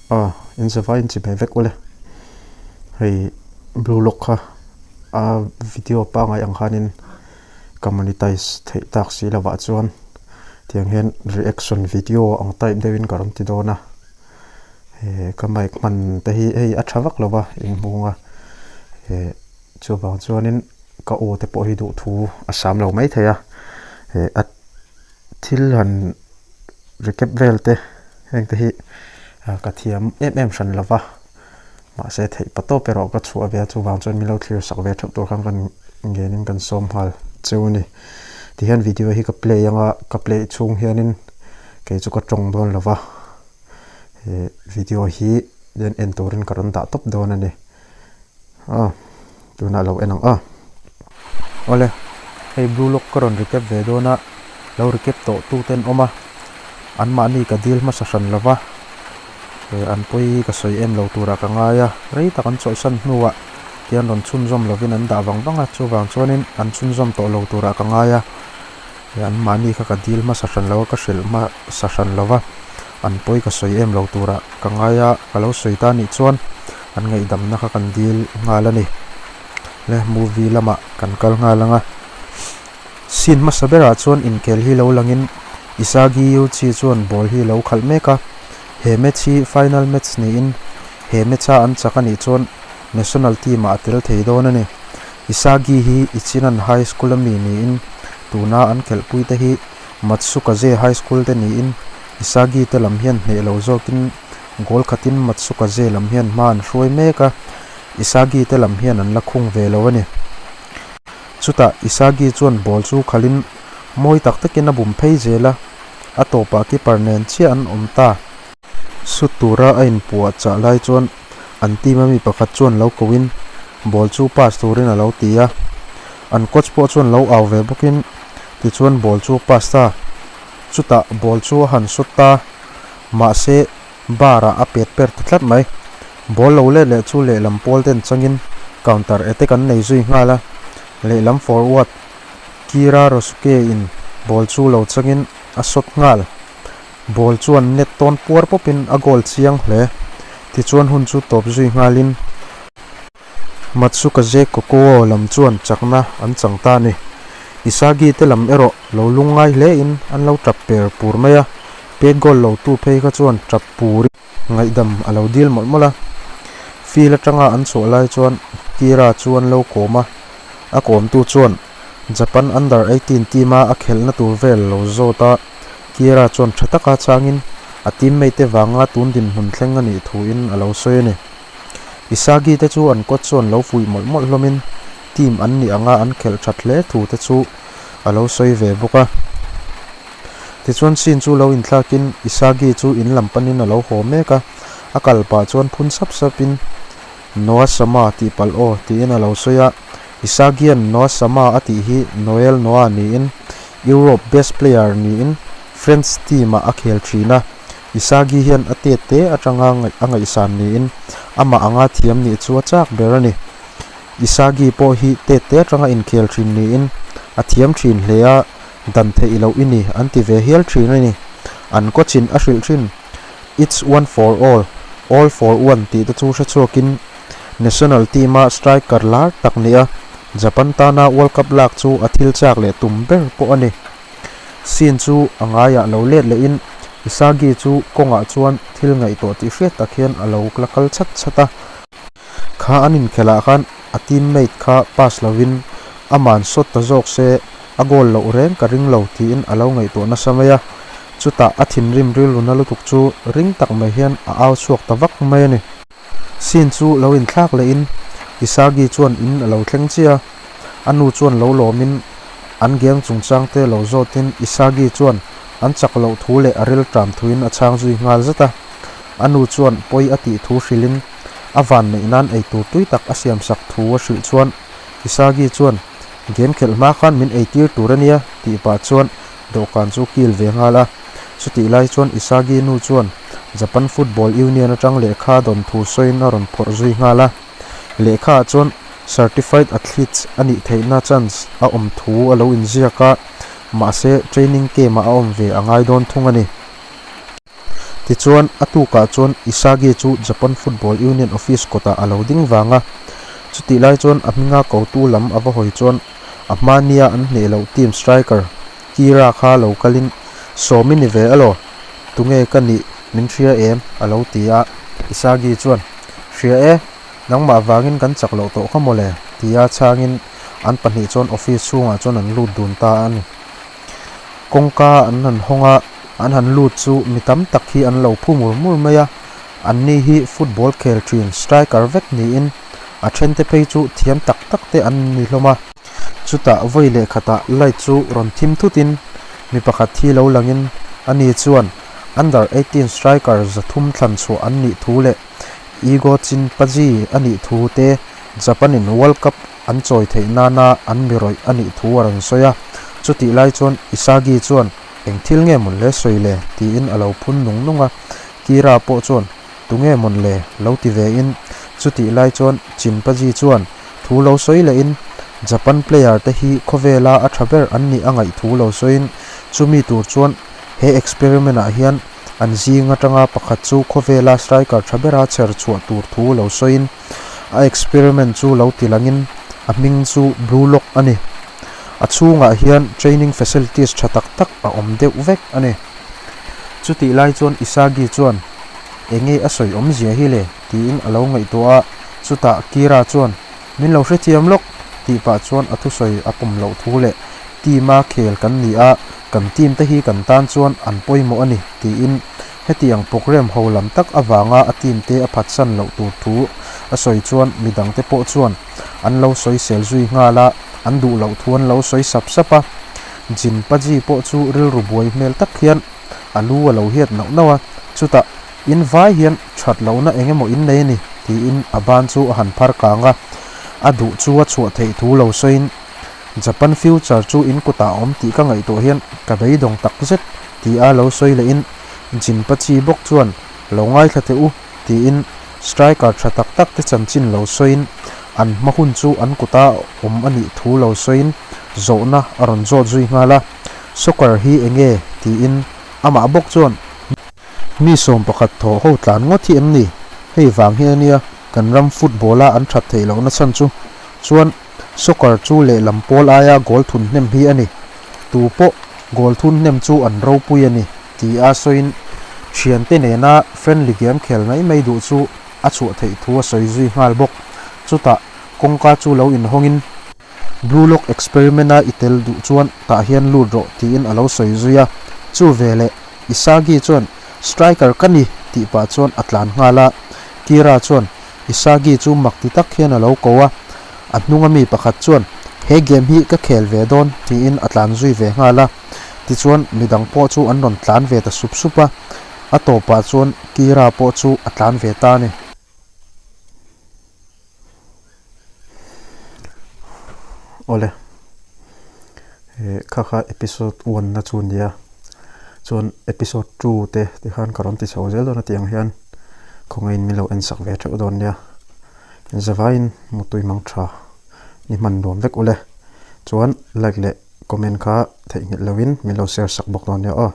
A in zavai in chimei vek ule hei blue lock kha a video pangai ang khanin ka monetize theih tak si lovah chuan tiang hian reaction video ang type deuhin ka rawn ti dawn a eh ka mic hman te hi hei a tha vak lova inhmung a eh chuvang chuanin ka aw te pawh hi duhthu a sam lo maithei a eh a thil han recap vel te heng te hi ka thiam em em hran lo va mahse theih pa tawp erawh ka chhuah ve a chuvang chuan min lo thlir sak ve theuh tur khan kan ngenin kan sawm nghal cheu a ni tihian video hi ka play anga ka play chhung hianin kei chu ka tawng dawn lo va he video hi en turin ka rawn dah tawp dawn a ni. A tunah lo en ang a. Awle hei blue lock ka rawn recap ve dawn a lo recap tawh tu te an awm a an mahni ka dil hmasa hran lo va eh an pawi ka sawi em lo turah ka ngai a rei tak an chawlhsan hnuah tian rawn chhunzawm lovin an dah vang vang a chuvang chuanin an chhunzawm tawh lo turah ka ngai a eh an mahni kha ka dil hmasa hran lo a ka hrilh hmasa hran lo va an pawi ka sawi em lo turah ka ngai a ka lo sawi ta nih chuan. An ngaihdamna kha kan dil nghal a ni. Le movie lamah kan kal nghal ang a. Scene hmasa berah chuan inkhel hi lo langin Isagi Yuchi chuan ball hi lo khalh mek a. He match hi final match niin he match a an chak a nih chuan national team ah a tel thei dawn a ni. Isagi hi Ichinan High School a mi niin tuna an khelhpui te hi Matsukaze High School te niin Isagi te lam hian hneh lo zawkin Goal khatin Matsukaze lam hian hma an hruai mek a, Isagi te lam hian an la khung ve lo a ni. Chutah Isagi chuan ball chu khalhin mawi tak takin a bum phei zel a, a tawpah keeper nen chiah an awm ta. Sut tura a inpuah chah lai chuan an team a mi pakhat chuan lo kohin ball chu pass turin a lo ti a, an coach pawh chuan lo au ve bawkin tichuan ball chu pass ta. Chutah ball chu a han sut ta. Mahse, bar ah a pet per ta tlat mai. Ball lo let leh chu lehlam pawl ten changin counter attack an nei zui nghal a. Lehlam forward Kira Rosuke in ball chu lo changin a shot nghal. Ball chuan net tawn puar pawpin a goal chiang hle. Tichuan hun chu tawp zui nghalin Matsukaze Kokuo lam chuan chakna an chang ta a ni. Isagi te lam erawh lo lungngai hle in an lo tap per pur mai a. Pet goal lo tu phei kha chuan tap purin ngaihdam a lo dil mawlh mawlh a. Field atanga an chhuah lai chuan Kira chu an lo kawm a, a kawmtu chuan Japan Under 18 team a a khelhna tur vel lo zawt a, Kira chuan tha taka changin a teammate te vanga tun dinhmun thleng a nih thuin a lo sawi a ni. Isagi te chu an coach chuan lo fuih mawlh mawlh hlawmin team an nih anga an khelh that hle thu te chu a lo sawi ve bawk a. Tichuan scene chu lo inthlakin Isagi chu in lam panin a lo haw mek a, a kal pah chuan phun sap sapin Noah Sama tih palh aw tiin a lo sawi a, Isagian Noah Sama a tih hi Noel Noah niin Europe best player niin French team ah a khel thin a, Isagi hian a tet te atanga a ngaihsan niin amah anga thiam nih chu a chak ber a ni. Isagi pawh hi tet te atanga inkhel thin niin a thiam thin hle a, Dan theih loh i ni an ti ve hial thin a ni. An coach-in a hrilh thin, It's one for all, all for one tih te chu hre chhuakin national team-a striker lar tak nia Japan tana World Cup lak chu a thil chak leh tum ber pawh a ni. Scene chu a ngaiah lo let lehin Isagi chu kawngah chuan thil ngaihtuah tih hriat tak hian a lo la kal chhat chhat a. Kha an inkhelh ah khan a teammate kha pass lovin aman shot ta zawk se a goal loh reng ka ring lo tiin a lo ngaihtuah nasa mai a. Chutah a thinrim rilru na lutuk chu ring tak mai hian a au chhuak ta vak mai a ni. Scene chu lo inthlak lehin Isagi chuan in a lo thleng chiah a, a nu chuan lo lawmin an game chungchang te lo zawtin Isagi chuan an chak loh thu leh a rilṭam thuin a chhang zui nghal zat a. A nu chuan pawi a tih thu hrilhin a van neih nan eitur tui tak a siamsak thu a hrilh chuan Isagi chuan Game khelh hma khan min eitir tur a nia tih pah chuan dawhkan chu kil ve nghal a. Chutih lai chuan Isagi nu chuan Japan Football Union atang lehkha dawn thu sawiin a rawn phawrh zui nghal a. Lehkha ah chuan Certified Athletes a nih theihna chance a awm thu a lo inziak a, mahse training camp ah a awm ve a ngai dawn thung a ni. Tichuan, a tukah chuan Isagi chu Japan Football Union office kawtah a lo ding vang a. Chutih lai chuan a hminga kotu lam a va hawi chuan a hmania an hneh loh team striker Kira kha lo kalin, Sawm i ni ve alaw? Tunge ka nih min hria em? a lo ti a. Isagi chuan, Hria e, nangmah vangin kan chak loh tawh kha mawle, tia chhangin an pahnih chuan office chhungah chuan an lut dun ta a ni. Kawngka an han hawng a, an han lut chu mi tam tak hi an lo phu mur mur mai a, anni hi football khel thin striker vek niin a thente phei chu thiam tak tak te an ni hlawm a. Chutah vawi leh khatah light chu rawn thim thutin mi pakhat hi lo langin ani chuan under 18 striker zathum thlan chhuah an nih thu leh Igo Chinpaji a nih thu te Japan-in World Cup an chawi theih nana an mi rawih a nih thu a rawn sawi a. Chutih lai chuan Isagi chuan, Eng thil nge mawn le sawi le? tiin a lo phun nung nung a. Kira pawh chuan, Tunge mawn le? lo ti ve in. Chutih lai chuan Chinpaji chuan thu lo sawi leh in, Japan player te hi khawvela a tha ber an nih a ngaih thu lo sawiin, chumi tur chuan he experiment ah hian an zing atanga pakhat chu khawvela striker tha bera chher chhuah tur thu lo sawiin, A experiment chu lo ti langin a hming chu Blue Lock a ni. A chhungah hian training facilities tha tak tak a awm deuh vek a ni. Chutih lai chuan Isagi chuan, Enge a sawi awmzia hi le? tiin a lo ngaihtuah a, chutah Kira chuan, Min lo hrethiam lawk tih pah chuan a thusawi a pawm loh thu leh team-a khel kan ni a, kan team te hi kan tan chuan an pawimawh a ni tiin Hetiang programme ho lam tak avanga a team te a phatsan loh tur thu a sawi chuan midangte pawh chuan an lo sawi sel zui nghal a, an duh loh thu an lo sawi sap sap a. Jinpaji pawh chu rilru buai hmel tak hian a lu a lo hiat nauh nauh a, chutah in vai hian that lohna eng emaw in nei a ni tiin a ban chu a han phar kang a, a duh chu a chhuah theih thu lo sawiin Japan future chu in kutah a awm tih ka ngaihtuah hian ka beidawng tak zet ti a lo sawi lehin Jinpachi bawk chuan lo ngaithla teh u tiin striker tha tak tak te chanchin lo sawiin an hma hun chu an kuta awm a nih thu lo sawiin zawhna a rawn zawt zui nghal a, Soccer hi enge? tiin amah bawk chuan Mi 11 thaw ho tlan ngawt hi em ni? Hei vang hi ania kan ram football a an that theih lohna chhan chu chuan Soccer chu lehlam pawl aia goal thun hnem hi a ni. Tu pawh goal thun hnem chu an ropui a ni, ti a sawiin thiante nena friendly game khel mai mai duh chu a chhuah theih thu a sawi zui nghal bawk. Chutah kawngka chu lo inhawngin Blue Lock experiment-a i tel duh chuan tah hian lut rawh tiin a lo sawi zui a. Chu veleh Isagi chuan Striker ka ni tih pah chuan a tlan nghal a. Kira chuan Isagi chu mak ti tak hian a lo ko a, a hnunga mi pakhat chuan, He game hi ka khel ve dawn, tiin a tlan zui ve nghal a. Tichuan, midang pawh chu an rawn tlan ve ta sup sup a, a tawpah chuan Kira pawh chu a tlan ve ta a ni. Awle, he kha kha episode one na chu nia, chuan episode two te tikhan ka rawn ti chho zel dawn a tih ang hian khawngaihin min lo en sak ve theuh dawn nia. Zavaiin mutui mang tha ni hman nuam vek ule, chuan like leh comment kha theihnghilh lovin min lo share sak bawk dawn nia aw.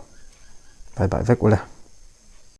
Bye bye vek ule.